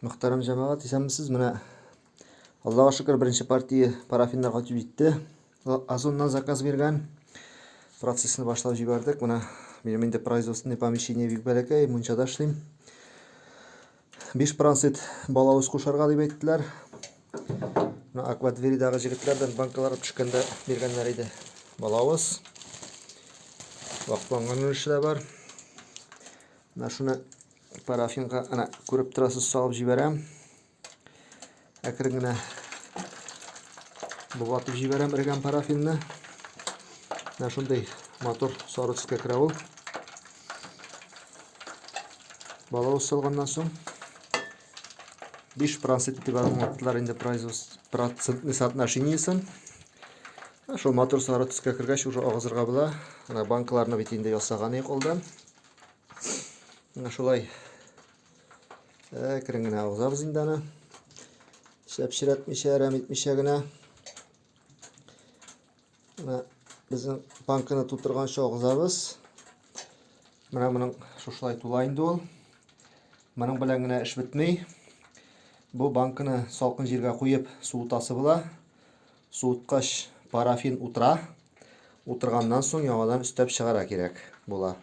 Мөхтәрәм җәмәгать, исәнмесез. Менә Аллага шөкер, беренче партия парафиннар кайтып җитте. Озоннан заказ биргән. Процессны башлап җибәрдек. Менә минем инде производственный помещение бик бәләкәй, мунчада эшлим. 5% балавыз кушарга дип әйттеләр. Менә Аквадверидагы җегетләрдән банкалар төшкәндә биргәннәр иде. Балавыз. Вакланган өлеше дә бар. Менә шуны парафинга әнә күреп торасыз салып җибәрәм. Әкрен генә болгатып җибәрәм эрегән парафинны. Менә шундый матур сары төскә керә ул. Балавыз салганнан соң 5% дип аңлаттылар инде процентный соотношениесен. Шул матур сары төскә кергәч уже агызырга була. Ана банкаларны бит инде ясаган идек алдан. Менә шулай әкрен генә агызабыз инде аны. Чәпчерәтмичә, әрәм итмичә генә. Менә безнең банканы тутырганчы агызабыз. Менә моның шушылай тула инде ул. Моның белән генә эш бетми. Бу банканы салкын җиргә куеп суытасы була. Суыткач парафин утыра. Утырганнан соң яңадан өстәп чыгара кирәк була.